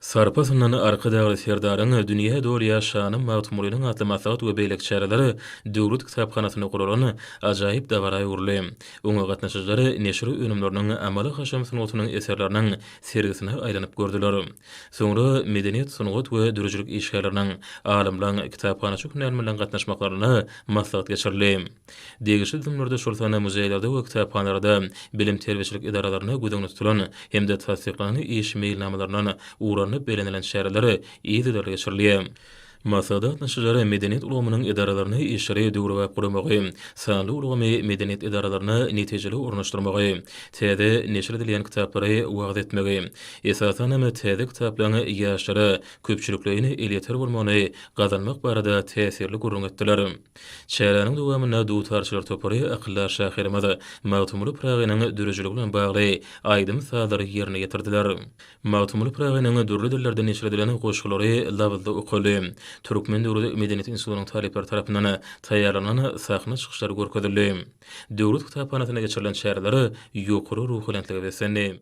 Sarpasyndan Arkadagly Serdaryň Dünýä dolýar şanym Magtymgulynyň atly maslahat we beýleki çäreler Döwlet kitaphanasynda guralan ajaýyp dabara öwrüldi. Oňa gatnaşyjylar neşir önümleriniň, amaly-haşam sungatynyň eserleriniň sergisine aýlanyp gördüler. Soňra medeniýet, sungat we döredijilik işgärleriniň, alymlaryň, kitaphanaçy hünärmenleriň gatnaşmaklarynda maslahat geçirildi. Degişli düzümlerde, şol sanda muzeýlerde we kitaphanalarda, bilim-terbiýeçilik edaralarynda göz öňünde tutulan hem-de tassyklanan iş meýilnamalaryndan ugur alnyp bellenilen çäreler yzygiderli geçirilýär. Maslahata gatnaşyjylar medeniýet ulgamynyň edaralarynda işleri döwrebap guramagy, sanly ulgamy medeniýet edaralaryna netijeli ornaşdyrmagy, täze neşir edilýän kitaplary wagyz etmegi, esasan hem, täze kitaplaryň ýaşlara köpçülikleýin elýeter bolmagyny gazanmak barada täsirli gürrüň etdiler. Çäräniň dowamynda dutarçylar topary akyldar şahyrymyz Magtymguly Pyragynyň döredijiligi bilen bagly aýdym-sazlary ýerine ýetirdiler. Magtymguly Pyragynyň dürli dillerde neşir edilen goşgulary labyzly okaldy. Türkmen döwlet medeniýet institutynyň talyplary tarapyndan taýýarlanan sahna çykyşlary görkezildi. Döwlet kitaphanasynda geçirilen çäreler ýokary ruhubelentlige beslendi.